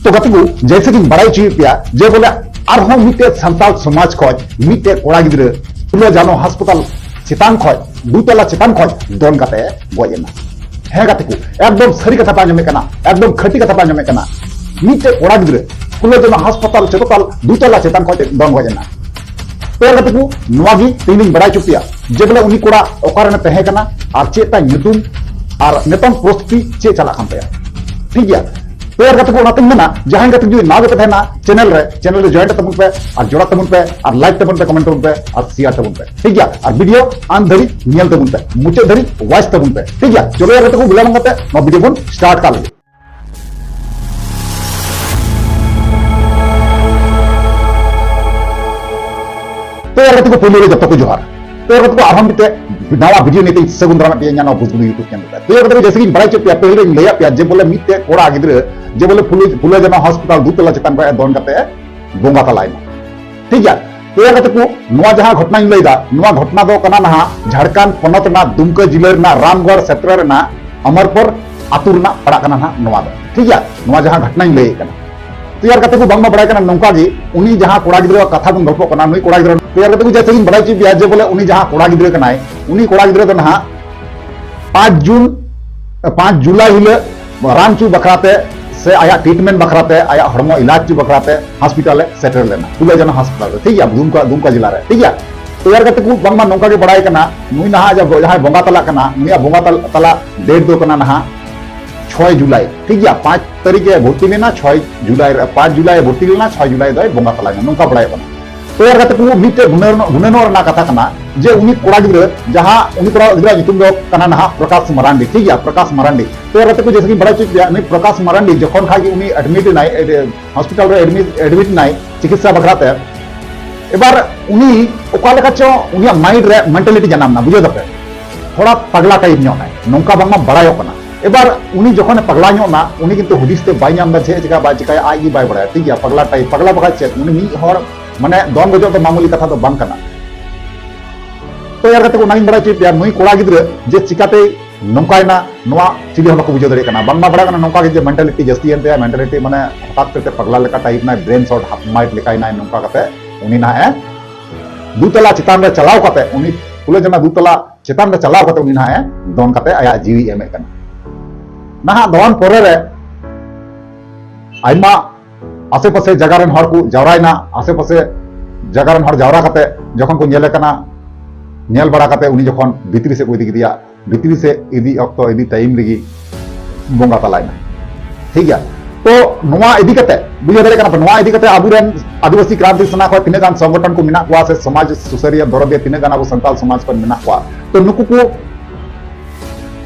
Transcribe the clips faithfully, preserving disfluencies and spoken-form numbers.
ᱛᱚ ᱜᱟᱛᱮ ᱠᱚ, ᱡᱮᱭᱥᱮ ᱠᱤᱧ ᱵᱟᱲᱟᱭ ᱦᱚᱪᱚᱭᱮᱫ ᱯᱮᱭᱟ ᱡᱮ ᱵᱚᱞᱮ ᱟᱨᱦᱚᱸ ᱢᱤᱫᱴᱮᱡ ᱥᱟᱱᱛᱟᱲ ᱥᱚᱢᱟᱡᱽ ᱠᱷᱚᱡ ᱢᱤᱫᱴᱮᱡ ᱠᱚᱲᱟ ᱜᱤᱫᱽᱨᱟᱹ ᱯᱷᱩᱞᱳ ᱡᱷᱟᱱᱚ ᱦᱟᱥᱯᱟᱛᱟᱞ ᱪᱮᱛᱟᱱ ᱠᱷᱚᱡ, ᱫᱩ ᱛᱟᱞᱟ ᱪᱮᱛᱟᱱ ᱠᱷᱚᱡ ᱫᱚᱱ ᱠᱟᱛᱮ ᱜᱚᱡ ᱮᱱᱟ᱾ ᱦᱮᱸ ᱜᱟᱛᱮ ᱠᱚ, ᱮᱠᱫᱚᱢ ᱥᱟᱹᱨᱤ ᱠᱟᱛᱷᱟ ᱯᱮ ᱟᱸᱡᱚᱢᱮᱫ ᱠᱟᱱᱟ, ᱮᱠᱫᱚᱢ ᱠᱷᱟᱹᱴᱤ ᱠᱟᱛᱷᱟ ᱯᱮ ᱟᱸᱡᱚᱢᱮᱫ ᱠᱟᱱᱟ᱾ ᱢᱤᱫᱴᱮᱡ ᱠᱚᱲᱟ ᱜᱤᱫᱽᱨᱟᱹ ᱯᱷᱩᱞᱳ ᱡᱷᱟᱱᱚ ᱦᱟᱥᱯᱟᱛᱟᱞ ᱪᱮᱛᱟᱱ ᱫᱩ ᱛᱟᱞᱟ ᱪᱮᱛᱟᱱ ᱠᱷᱚᱡ ᱫᱚᱱ ᱜᱚᱡ ᱮᱱᱟ᱾ ᱛᱚ ᱜᱟᱛᱮ ᱠᱚ, ᱱᱚᱣᱟ ᱜᱮ ᱛᱮᱦᱮᱧ ᱤᱧ ᱵᱟᱲᱟᱭ ᱦᱚᱪᱚ ᱯᱮᱭᱟ ᱡᱮ ᱵᱚᱞᱮ ᱩᱱᱤ ᱠᱚᱲᱟ ᱚᱠᱟ ᱨᱮᱱᱮ ᱛᱟᱦᱮᱸ ᱠᱟᱱᱟ ᱟᱨ ᱪᱮᱫ ᱛᱟᱭ ᱧᱩᱛᱩᱢ ᱟᱨ ᱱᱤᱛᱚᱝ ᱯᱚᱨᱤᱥᱛᱷᱤᱛᱤ ᱪᱮᱫ ᱪᱟᱞᱟᱜ ᱠᱟᱱ ᱛᱟᱭᱟ᱾ ᱴᱷᱤᱠ ᱜᱮᱭᱟ? ᱛᱚ ᱜᱟᱛᱮ ᱠᱚ, ᱚᱱᱟᱛᱤᱧ ᱢᱮᱱᱟ, ᱡᱟᱦᱟᱸᱭ ᱜᱟᱛᱮ ᱡᱩᱫᱤ ᱱᱟᱣᱟ ᱜᱮᱯᱮ ᱛᱟᱦᱮᱱᱟ ᱪᱮᱱᱮᱞ ᱨᱮ, ᱪᱮᱱᱮᱞ ᱨᱮ ᱡᱚᱭᱮᱱ ᱛᱟᱵᱚᱱ ᱯᱮ ᱟᱨ ᱡᱚᱲᱟᱣ ᱛᱟᱵᱚᱱ ᱯᱮ ᱟᱨ ᱞᱟᱭᱤᱠ ᱛᱟᱵᱚᱱ ᱯᱮ, ᱠᱚᱢᱮᱱᱴ ᱛᱟᱵᱚᱱ ᱯᱮ ᱟᱨ ᱥᱮᱭᱟᱨ ᱛᱟᱵᱚᱱ ᱯᱮ᱾ ᱴᱷᱤᱠ ᱜᱮᱭᱟ? ᱟᱨ ᱵᱷᱤᱰᱤᱭᱳ ᱟᱱ ᱫᱷᱟᱹᱨᱤᱡ ᱧᱮᱞ ᱛᱟᱵᱚᱱ ᱯᱮ, ᱢᱩᱪᱟᱹᱫ ᱫᱷᱟᱹᱨᱤᱡ ᱣᱟᱪ ᱛᱟᱵᱚᱱ ᱯᱮ᱾ ᱴᱷᱤᱠ ᱜᱮᱭᱟ? ᱪᱚᱞᱚ ᱜᱟᱛᱮ ᱠᱚ, ᱵᱤᱞᱚᱢ ᱠᱟᱛᱮ ᱱᱚᱣᱟ ᱵᱷᱤᱰᱤᱭᱳ ᱵᱚᱱ ᱥᱴᱟᱨᱴ ᱠᱟᱜ ᱞᱮᱜᱮ᱾ ᱛᱚ ᱜᱟᱛᱮ ᱠᱚ, ᱯᱳᱭᱞᱳ ᱨᱮ ᱡᱚᱛᱚ ᱠᱚ ᱡᱚᱦᱟᱨ᱾ ᱛᱚ ᱜᱟᱛᱮ ᱠᱚ, ᱟᱨᱦᱚᱸ ᱢᱤᱫᱴᱮᱡ ᱱᱟᱣᱟ ᱵᱷᱤᱰᱤᱭᱳ ᱱᱤᱭᱮ ᱛᱮᱧ ᱥᱟᱹᱜᱩᱱ ᱫᱟᱨᱟᱢᱮᱫ ᱯᱮᱭᱟ ᱤᱧᱟᱹᱜ ᱱᱚᱣᱟ ᱵᱩᱡᱽ ᱜᱩᱰᱩ YouTube ᱪᱮᱱᱮᱞ ᱨᱮ᱾ ᱛᱚ ᱜᱟᱛᱮ ᱠᱚ, ᱡᱮᱭᱥᱮ ᱠᱤᱧ ᱵᱟᱲᱟᱭ ᱦᱚᱪᱚ ᱯᱮᱭᱟ, ᱯᱟᱹᱦᱤᱞ ᱨᱮᱧ ᱞᱟᱹᱭᱟᱫ ᱯᱮᱭᱟ ᱡᱮ ᱵᱚᱞᱮ ᱢᱤᱫᱴᱮᱡ ᱠᱚᱲᱟ ᱜᱤᱫᱽᱨᱟᱹ ᱡᱮ ᱵᱚᱞᱮ ᱯᱷᱩᱞᱳ, ᱯᱷᱩᱞᱳ ᱡᱷᱟᱱᱚ ᱦᱚᱥᱯᱤᱴᱟᱞ ᱫᱩ ᱛᱟᱞᱟ ᱪᱮᱛᱟᱱ ᱠᱷᱚᱱ ᱫᱚᱱ ᱠᱟᱛᱮ ᱵᱚᱸᱜᱟ ᱛᱟᱞᱟᱭᱮᱱᱟ᱾ ᱴᱷᱤᱠ ᱜᱮᱭᱟ? ᱛᱚ ᱜᱟᱛᱮ ᱠᱚ, ᱱᱚᱣᱟ ᱡᱟᱦᱟᱸ ᱜᱷᱚᱴᱚᱱᱟᱧ ᱞᱟᱹᱭᱫᱟ, ᱱᱚᱣᱟ ᱜᱷᱚᱴᱚᱱᱟ ᱫᱚ ᱠᱟᱱᱟ ᱱᱟᱦᱟᱜ ᱡᱷᱟᱲᱠᱷᱚᱸᱰ ᱯᱚᱱᱚᱛ ᱨᱮᱱᱟᱜ ᱫᱩᱢᱠᱟ ᱡᱤᱞᱟᱹ ᱨᱮᱱᱟᱜ ᱨᱟᱢᱜᱚᱲ ᱥᱮᱛᱨᱟ ᱨᱮᱱᱟᱜ ᱟᱢᱟᱨᱯᱩᱨ ᱟᱹᱛᱩ ᱨᱮᱱᱟᱜ ᱯᱟᱲᱟᱜ ᱠᱟᱱᱟ ᱱᱟᱦᱟᱜ ᱱᱚᱣᱟ ᱫᱚ᱾ ᱴᱷᱤᱠ ᱜᱮᱭᱟ? ᱱᱚᱣᱟ ᱡᱟᱦᱟᱸ ᱜᱷᱚᱴᱚᱱᱟᱧ ᱞᱟᱹᱭᱮᱫ ᱠᱟᱱᱟ᱾ ᱛᱚ ᱜᱟᱛᱮ ᱠᱚ, ᱵᱟᱝᱢᱟ ᱵᱟᱲᱟᱭ ᱠᱟᱱᱟ ᱱᱚᱝᱠᱟ ᱜᱮ, ᱩᱱᱤ ᱡᱟᱦᱟᱸ ᱠᱚᱲᱟ ᱜᱤᱫᱽᱨᱟᱹᱣᱟᱜ ᱠᱟᱛᱷᱟ ᱵᱚᱱ ᱜᱚᱞᱯᱚᱜ ᱠᱟᱱᱟ, ᱱᱩᱭ ᱠᱚᱲᱟ ᱜᱤᱫᱽᱨᱟᱹ, ᱛᱚ ᱜᱟᱛᱮ ᱠᱚ, ᱡᱮᱭᱥᱮ ᱠᱤᱧ ᱵᱟᱲᱟᱭ ᱦᱚᱪᱚᱭᱮᱫ ᱯᱮᱭᱟ ᱡᱮ ᱵᱚᱞᱮ ᱩᱱᱤ ᱡᱟᱦᱟᱸ ᱠᱚᱲᱟ ᱜᱤᱫᱽᱨᱟᱹ ᱠᱟᱱᱟᱭ, ᱩᱱᱤ ᱠᱚᱲᱟ ᱜᱤᱫᱽᱨᱟᱹ ᱫᱚ ᱱᱟᱦᱟᱜ ᱯᱟᱸᱪ ᱡᱩᱱ, ᱯᱟᱸᱪ ᱡᱩᱞᱟᱭ ᱦᱤᱞᱳᱜ ᱨᱟᱱ ᱦᱚᱪᱚ ᱵᱟᱠᱷᱨᱟᱛᱮ ᱥᱮ ᱟᱭᱟᱜ ᱴᱨᱤᱴᱢᱮᱱᱴ ᱵᱟᱠᱷᱨᱟᱛᱮ, ᱟᱭᱟᱜ ᱦᱚᱲᱢᱚ ᱤᱞᱟᱡᱽ ᱦᱚᱪᱚ ᱵᱟᱠᱷᱨᱟᱛᱮ ᱦᱚᱥᱯᱤᱴᱟᱞ ᱮ ᱥᱮᱴᱮᱨ ᱞᱮᱱᱟ, ᱯᱷᱩᱞᱳ ᱡᱷᱟᱱᱚ ᱦᱚᱥᱯᱤᱴᱟᱞ ᱨᱮ, ᱴᱷᱤᱠ ᱜᱮᱭᱟ, ᱫᱩᱢᱠᱟ, ᱫᱩᱢᱠᱟ ᱡᱮᱞᱟ ᱨᱮ, ᱴᱷᱤᱠ ᱜᱮᱭᱟ᱾ ᱛᱚ ᱜᱟᱛᱮ ᱠᱚ, ᱵᱟᱝᱢᱟ ᱱᱚᱝᱠᱟ ᱜᱮ ᱵᱟᱲᱟᱭ ᱠᱟᱱᱟ, ᱱᱩᱭ ᱱᱟᱦᱟᱜ ᱡᱟᱦᱟᱸᱭ ᱵᱚᱸᱜᱟ ᱛᱟᱞᱟᱜ ᱠᱟᱱᱟ, ᱩᱱᱤᱭᱟᱜ ᱵᱚᱸᱜᱟ ᱛᱟᱞ-, ᱛᱟᱞᱟ ᱰᱮᱴ ᱫᱚ ᱠᱟᱱᱟ ᱱᱟᱦᱟᱜ ᱪᱷᱚᱭ ᱡᱩᱞᱟᱭ, ᱴᱷᱤᱠ ᱜᱮᱭᱟ᱾ ᱯᱟᱸᱪ ᱛᱟᱹᱨᱤᱠᱷ ᱮ ᱵᱷᱚᱨᱛᱤ ᱞᱮᱱᱟ, ᱪᱷᱚᱭ ᱡᱩᱞᱟᱭ ᱨᱮ, ᱯᱟᱸᱪ ᱡᱩᱞᱟᱭ ᱮ ᱵᱷᱚᱨᱛᱤ ᱞᱮᱱᱟ, ᱪᱷᱚᱭ ᱡᱩᱞᱟᱭ ᱫᱚᱭ ᱵᱚᱸᱜᱟ ᱛᱟᱞᱟᱭᱮᱱᱟ, ᱱᱚᱝᱠᱟ ᱵᱟᱲᱟᱭᱚᱜ ᱠᱟᱱᱟ᱾ ᱛᱚ ᱜᱟᱛᱮ ᱠᱚ, ᱢᱤᱫᱴᱮᱡ ᱜᱩᱱᱟᱹᱱᱚᱜ, ᱜᱩᱱᱟᱹᱱᱚᱜ ᱨᱮᱱᱟᱜ ᱠᱟᱛᱷᱟ ᱠᱟᱱᱟ ᱡᱮ ᱩᱱᱤ ᱠᱚᱲᱟ ᱜᱤᱫᱽᱨᱟᱹ, ᱡᱟᱦᱟᱸ ᱩᱱᱤ ᱠᱚᱲᱟ ᱜᱤᱫᱽᱨᱟᱹ ᱧᱩᱛᱩᱢ ᱫᱚ ᱠᱟᱱᱟ ᱱᱟᱦᱟᱜ ᱯᱨᱚᱠᱟᱥ ᱢᱟᱨᱟᱱᱰᱤ, ᱴᱷᱤᱠ ᱜᱮᱭᱟ, ᱯᱨᱚᱠᱟᱥ ᱢᱟᱨᱟᱱᱰᱤ᱾ ᱛᱚ ᱜᱟᱛᱮ ᱠᱚ, ᱡᱮᱭᱥᱮ ᱠᱤᱧ ᱵᱟᱲᱟᱭ ᱦᱚᱪᱚᱭᱮᱫ ᱯᱮᱭᱟ, ᱩᱱᱤ ᱯᱨᱚᱠᱟᱥ ᱢᱟᱨᱟᱱᱰᱤ ᱡᱚᱠᱷᱚᱱ ᱠᱷᱟᱡ ᱜᱮ ᱩᱱᱤ ᱮᱰᱢᱤᱴ ᱮᱱᱟᱭ, ᱦᱚᱥᱯᱤᱴᱟᱞ ᱨᱮ ᱮᱰᱢᱤᱴ, ᱮᱰᱢᱤᱴ ᱮᱱᱟᱭ ᱪᱤᱠᱤᱛᱥᱟ ᱵᱟᱠᱷᱨᱟ ᱛᱮ, ᱮᱵᱟᱨ ᱩᱱᱤ ᱚᱠᱟ ᱞᱮᱠᱟ ᱪᱚ ᱩᱱᱤᱭᱟᱜ ᱢᱟᱭᱤᱱᱰ ᱨᱮ ᱢᱮᱱᱴᱟᱞᱤᱴᱤ ᱡᱟᱱᱟᱢ ᱮᱱᱟ, ᱵᱩᱡᱷᱟᱹᱣ ᱫᱟᱯᱮ, ᱛᱷᱚᱲᱟ ᱯᱟᱜᱽᱞᱟ ᱴᱟᱭᱤᱯ ᱧᱚᱜ ᱮᱱᱟᱭ, ᱱᱚᱝᱠᱟ ᱵᱟᱝᱢᱟ ᱵᱟᱲᱟᱭᱚᱜ ᱠᱟᱱᱟ᱾ ᱮᱵᱟᱨ ᱩᱱᱤ ᱡᱚᱠᱷᱚᱱᱮ ᱯᱟᱜᱽᱞᱟ ᱧᱚᱜ ᱮᱱᱟ, ᱩᱱᱤ ᱠᱤᱱᱛᱩ ᱦᱩᱫᱤᱥ ᱛᱮ ᱵᱟᱭ ᱧᱟᱢ ᱮᱫᱟ, ᱪᱮᱫ ᱮ ᱪᱤᱠᱟ ᱵᱟᱭ ᱪᱤᱠᱟᱭᱟ, ᱟᱡ ᱜᱮ ᱵᱟᱭ ᱵᱟᱲᱟᱭᱟ, ᱴᱷᱤᱠ ᱜᱮᱭᱟ, ᱯᱟᱜᱽᱞᱟ ᱴᱟᱭᱤᱯ, ᱯᱟᱜᱽᱞᱟ ᱵᱟᱠᱷᱟᱡ ᱪᱮᱫ, ᱩᱱᱤ ᱢᱤᱫ ᱦᱚᱲ, ᱢᱟᱱᱮ, ᱫᱚᱱ ᱜᱚᱡᱚᱜ ᱫᱚ ᱢᱟᱢᱩᱞᱤ ᱠᱟᱛᱷᱟ ᱫᱚ ᱵᱟᱝ ᱠᱟᱱᱟ᱾ ᱛᱚ ᱜᱟᱛᱮ ᱠᱚ, ᱚᱱᱟᱜᱤᱧ ᱵᱟᱲᱟᱭ ᱦᱚᱪᱚᱭᱮᱫ ᱯᱮᱭᱟ, ᱱᱩᱭ ᱠᱚᱲᱟ ᱜᱤᱫᱽᱨᱟᱹ ᱡᱮ ᱪᱤᱠᱟᱛᱮ ᱱᱚᱝᱠᱟᱭᱮᱱᱟ, ᱱᱚᱣᱟ ᱪᱤᱞᱤ ᱦᱚᱸ ᱵᱟᱠᱚ ᱵᱩᱡᱷᱟᱹᱣ ᱫᱟᱲᱮᱭᱟᱜ ᱠᱟᱱᱟ᱾ ᱵᱟᱝᱢᱟ ᱵᱟᱲᱟᱭ ᱠᱟᱱᱟ ᱱᱚᱝᱠᱟ ᱜᱮ ᱡᱮ ᱢᱮᱱᱴᱟᱞᱤᱴᱤ ᱡᱟᱹᱥᱛᱤᱭᱮᱱ ᱛᱟᱭᱟ, ᱢᱮᱱᱴᱟᱞᱤᱴᱤ ᱢᱟᱱᱮ ᱦᱚᱴᱟᱛ ᱠᱟᱛᱮ ᱯᱟᱜᱽᱞᱟ ᱞᱮᱠᱟ ᱴᱟᱭᱤᱯ ᱱᱟᱭ, ᱵᱨᱮᱱ ᱥᱚᱴ ᱢᱟᱭᱤᱴ ᱞᱮᱠᱟᱭᱱᱟᱭ, ᱱᱚᱝᱠᱟ ᱠᱟᱛᱮ ᱩᱱᱤ ᱱᱟᱦᱟᱜ ᱮ ᱫᱩᱛᱟᱞᱟ ᱪᱮᱛᱟᱱ ᱨᱮ ᱪᱟᱞᱟᱣ ᱠᱟᱛᱮ, ᱩᱱᱤ ᱯᱷᱩᱞᱳ ᱡᱷᱟᱱᱚ ᱫᱩᱛᱟᱞᱟ ᱪᱮᱛᱟᱱ ᱨᱮ ᱪᱟᱞᱟᱣ ᱠᱟᱛᱮ ᱩᱱᱤ ᱱᱟᱦᱟᱜ ᱮ ᱫᱚᱱ ᱠᱟᱛᱮ ᱟᱭᱟᱜ ᱡᱤᱣᱤ ᱮᱢᱮᱫ ᱠᱟᱱᱟ᱾ ᱱᱟᱦᱟᱜ ᱫᱚᱱ ᱯᱚᱨᱮ ᱨᱮ ᱟᱭᱢᱟ ᱟᱥᱮ ᱯᱟᱥᱮ ᱡᱟᱭᱜᱟ ᱨᱮᱱ ᱦᱚᱲ ᱠᱚ ᱡᱟᱣᱨᱟᱭᱮᱱᱟ᱾ ᱟᱥᱮ ᱯᱟᱥᱮ ᱡᱟᱭᱜᱟ ᱨᱮᱱ ᱦᱚᱲ ᱡᱟᱣᱨᱟ ᱠᱟᱛᱮ ᱡᱚᱠᱷᱚᱱ ᱠᱚ ᱧᱮᱞᱮ ᱠᱟᱱᱟ, ᱧᱮᱞ ᱵᱟᱲᱟ ᱠᱟᱛᱮ ᱩᱱᱤ ᱡᱚᱠᱷᱚᱱ ᱵᱷᱤᱛᱨᱤ ᱥᱮᱫ ᱠᱚ ᱤᱫᱤ ᱠᱮᱫᱮᱭᱟ, ᱵᱷᱤᱛᱨᱤ ᱥᱮᱫ ᱤᱫᱤ ᱚᱠᱛᱚ, ᱤᱫᱤ ᱴᱟᱭᱤᱢ ᱨᱮᱜᱮ ᱵᱚᱸᱜᱟ ᱛᱟᱞᱟᱭᱮᱱᱟ᱾ ᱴᱷᱤᱠ ᱜᱮᱭᱟ, ᱛᱚ ᱱᱚᱣᱟ ᱤᱫᱤ ᱠᱟᱛᱮ ᱵᱩᱡᱷᱟᱹᱣ ᱫᱟᱲᱮᱭᱟᱜ ᱠᱟᱱᱟ ᱯᱮ, ᱱᱚᱣᱟ ᱤᱫᱤ ᱠᱟᱛᱮ ᱟᱵᱚᱨᱮᱱ ᱟᱹᱫᱤᱵᱟᱹᱥᱤ ᱠᱨᱟᱱᱛᱤ ᱥᱮᱱᱟ ᱠᱷᱚᱱ ᱛᱤᱱᱟᱹᱜ ᱜᱟᱱ ᱥᱚᱝᱜᱚᱴᱷᱚᱱ ᱠᱚ ᱢᱮᱱᱟᱜ ᱠᱚᱣᱟ ᱥᱮ ᱥᱚᱢᱟᱡᱽ ᱥᱩᱥᱟᱹᱨᱤᱭᱟᱹ ᱫᱚᱨᱚᱫᱤᱭᱟᱹ ᱛᱤᱱᱟᱹᱜ ᱜᱟᱱ ᱟᱵᱚ ᱥᱟᱱᱛᱟᱲ ᱥᱚᱢᱟᱡᱽ ᱠᱷᱚᱱ ᱢᱮᱱᱟᱜ ᱠᱚᱣᱟ, ᱛᱚ ᱱᱩᱠᱩ ᱠᱚ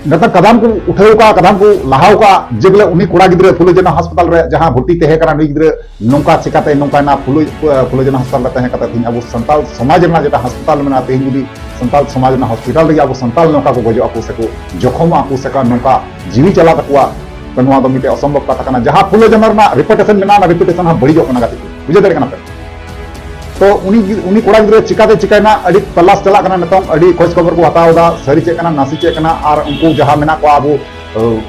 ᱱᱮᱛᱟᱨ ᱠᱟᱫᱟᱢ ᱠᱚ ᱩᱴᱷᱟᱹᱣ ᱠᱟᱜᱼᱟ, ᱠᱟᱫᱟᱢ ᱠᱚ ᱞᱟᱦᱟᱣ ᱠᱟᱜᱼᱟ ᱡᱮ ᱵᱚᱞᱮ ᱩᱱᱤ ᱠᱚᱲᱟ ᱜᱤᱫᱽᱨᱟᱹ ᱯᱷᱩᱞᱳ ᱡᱷᱟᱱᱚ ᱦᱟᱥᱯᱟᱛᱟᱞ ᱨᱮ ᱡᱟᱦᱟᱸ ᱵᱷᱚᱨᱛᱤ ᱛᱟᱦᱮᱸ ᱠᱟᱱᱟ ᱱᱩᱭ ᱜᱤᱫᱽᱨᱟᱹ, ᱱᱚᱝᱠᱟ ᱪᱤᱠᱟᱛᱮ ᱱᱚᱝᱠᱟᱭᱱᱟ? ᱯᱷᱩᱞᱳ, ᱯᱷᱩᱞᱳ ᱡᱷᱟᱱᱚ ᱦᱟᱥᱯᱟᱛᱟᱞ ᱨᱮ ᱛᱟᱦᱮᱸ ᱠᱟᱛᱮ ᱛᱮᱦᱮᱧ ᱟᱵᱚ ᱥᱟᱱᱛᱟᱲ ᱥᱚᱢᱟᱡᱽ ᱨᱮᱱᱟᱜ ᱡᱮᱴᱟ ᱦᱟᱥᱯᱟᱛᱟᱞ ᱢᱮᱱᱟᱜᱼᱟ, ᱛᱮᱦᱮᱧ ᱡᱩᱫᱤ ᱥᱟᱱᱛᱟᱲ ᱥᱚᱢᱟᱡᱽ ᱨᱮᱱᱟᱜ ᱦᱚᱥᱯᱤᱴᱟᱞ ᱨᱮᱜᱮ ᱟᱵᱚ ᱥᱟᱱᱛᱟᱲ ᱱᱚᱝᱠᱟ ᱠᱚ ᱜᱚᱡᱚᱜ ᱟᱠᱚ ᱥᱮᱠᱚ ᱡᱚᱠᱷᱚᱢᱚᱜ ᱟᱠᱚ ᱥᱮᱠᱚ ᱱᱚᱝᱠᱟ ᱡᱤᱣᱤ ᱪᱟᱞᱟᱜ ᱛᱟᱠᱚᱣᱟ, ᱛᱚ ᱱᱚᱣᱟ ᱫᱚ ᱢᱤᱫᱴᱮᱡ ᱚᱥᱚᱢᱵᱷᱚᱵ ᱠᱟᱛᱷᱟ ᱠᱟᱱᱟ᱾ ᱡᱟᱦᱟᱸ ᱯᱷᱩᱞᱳ ᱡᱷᱟᱱᱚ ᱨᱮᱱᱟᱜ ᱨᱮᱯᱩᱴᱮᱥᱚᱱ ᱢᱮᱱᱟᱜᱼᱟ, ᱚᱱᱟ ᱨᱮᱯᱩᱴᱮᱥᱚᱱ ᱦᱚᱸ ᱵᱟᱹᱲᱤᱡᱚᱜ ᱠᱟᱱᱟ, ᱜᱟᱛᱮ ᱠᱚ, ᱵᱩᱡᱷᱟᱹᱣ ᱫᱟᱲᱮᱭᱟᱜ ᱠᱟᱱᱟ ᱯᱮ? ᱛᱚ ᱩᱱᱤ ᱜᱤ-, ᱩᱱᱤ ᱠᱚᱲᱟ ᱜᱤᱫᱽᱨᱟᱹ ᱪᱤᱠᱟᱛᱮ ᱪᱤᱠᱟᱭᱱᱟ, ᱟᱹᱰᱤ ᱛᱚᱞᱟᱥ ᱪᱟᱞᱟᱜ ᱠᱟᱱᱟ ᱱᱤᱛᱚᱝ, ᱟᱹᱰᱤ ᱠᱷᱚᱡᱽ ᱠᱷᱚᱵᱚᱨ ᱠᱚ ᱦᱟᱛᱟᱣ ᱮᱫᱟ, ᱥᱟᱹᱨᱤ ᱪᱮᱫ ᱠᱟᱱᱟ ᱱᱟᱥᱮ ᱪᱮᱫ ᱠᱟᱱᱟ, ᱟᱨ ᱩᱱᱠᱩ ᱡᱟᱦᱟᱸ ᱢᱮᱱᱟᱜ ᱠᱚᱣᱟ ᱟᱵᱚ, ᱟᱹ,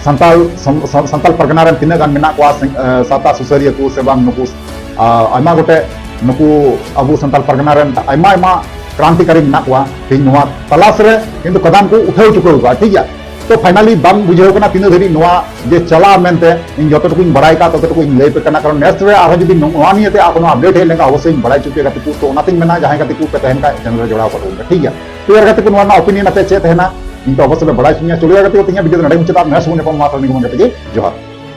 ᱥᱟᱱᱛᱟᱞ ᱥᱚᱢ-, ᱥᱟᱱ-, ᱥᱟᱱᱛᱟᱞ ᱯᱟᱨᱜᱟᱱᱟ ᱨᱮᱱ ᱛᱤᱱᱟᱹᱜ ᱜᱟᱱ ᱢᱮᱱᱟᱜ ᱠᱚᱣᱟ, ᱥᱮ, ᱟᱹ, ᱥᱟᱶᱛᱟ ᱥᱩᱥᱟᱹᱨᱤᱭᱟᱹ ᱠᱚ ᱥᱮ ᱵᱟᱝ ᱱᱩᱠᱩ, ᱟᱹ, ᱟᱭᱢᱟ ᱜᱚᱴᱮᱡ ᱱᱩᱠᱩ ᱟᱵᱚ ᱥᱟᱱᱛᱟᱞ ᱯᱟᱨᱜᱟᱱᱟ ᱨᱮᱱ ᱟᱭᱢᱟ ᱟᱭᱢᱟ ᱠᱨᱟᱱᱛᱤᱠᱟᱨᱤ ᱢᱮᱱᱟᱜ ᱠᱚᱣᱟ, ᱛᱮᱦᱮᱧ ᱱᱚᱣᱟ ᱛᱚᱞᱟᱥ ᱨᱮ ᱠᱤᱱᱛᱩ ᱠᱟᱫᱟᱢ ᱠᱚ ᱩᱴᱷᱟᱹᱣ ᱪᱩᱠᱟᱹᱣ ᱠᱟᱜᱼᱟ, ᱴᱷᱤᱠ ᱜᱮᱭᱟ᱾ ᱛᱚ finally ᱵᱟᱝ ᱵᱩᱡᱷᱟᱹᱣ ᱠᱟᱱᱟ ᱛᱤᱱᱟᱹᱜ ᱫᱷᱟᱹᱵᱤᱡ ᱱᱚᱣᱟ ᱡᱮ ᱪᱟᱞᱟᱜᱼᱟ ᱢᱮᱱᱛᱮ, ᱤᱧ ᱡᱚᱛᱚ ᱴᱩᱠᱩᱧ ᱵᱟᱲᱟᱭ ᱠᱟᱜ ᱛᱚᱛᱚ ᱴᱩᱠᱩᱧ ᱞᱟᱹᱭ ᱟᱯᱮ ᱠᱟᱱᱟ, ᱠᱟᱨᱚᱱ next ᱨᱮ ᱟᱨᱦᱚᱸ ᱡᱩᱫᱤ ᱱᱚᱣᱟ ᱱᱤᱭᱮᱛᱮ ᱟᱨᱦᱚᱸ ᱠᱳᱱᱳ update ᱦᱮᱡ ᱞᱮᱱᱠᱷᱟᱱ ᱚᱵᱚᱥᱥᱳᱭ ᱤᱧ ᱵᱟᱲᱟᱭ ᱦᱚᱪᱚ ᱯᱮᱭᱟ ᱜᱟᱛᱮ ᱠᱚ᱾ ᱛᱚ ᱚᱱᱟᱛᱤᱧ ᱢᱮᱱᱟ ᱡᱟᱦᱟᱸᱭ ᱜᱟᱛᱮ ᱠᱚ ᱯᱮ ᱛᱟᱦᱮᱱ ᱠᱷᱟᱡ channel ᱨᱮ ᱡᱚᱲᱟᱣ ᱠᱚ ᱛᱟᱵᱚᱱ ᱯᱮ, ᱴᱷᱤᱠ ᱜᱮᱭᱟ᱾ ᱛᱚ ᱭᱟᱨ ᱜᱟᱛᱮ ᱠᱚ ᱱᱚᱣᱟ ᱨᱮᱱᱟᱜ opinion ᱟᱯᱮ ᱪᱮᱫ ᱛᱟᱦᱮᱱᱟ ᱤᱧ ᱯᱮ ᱚᱵᱚᱥᱥᱳᱭ ᱯᱮ ᱵᱟᱲᱟᱭ ᱦᱚᱪᱚᱧᱟ᱾ ᱪᱚᱞᱚ ᱭᱟᱨ ᱜᱟᱛᱮ ᱠᱚ ᱛᱮᱦᱮᱧᱟᱜ video ᱫᱚ ᱱᱚᱰᱮ ᱜᱮ ᱢᱩᱪᱟᱹᱫᱟ, next ᱵᱚᱱ ᱧᱟᱯᱟᱢᱟ, ᱢᱟ ᱛᱟᱦᱚᱞᱮ ᱱᱤᱭᱟᱹ ᱜᱟᱛᱮ ᱜᱮ ᱡᱚᱦᱟᱨ᱾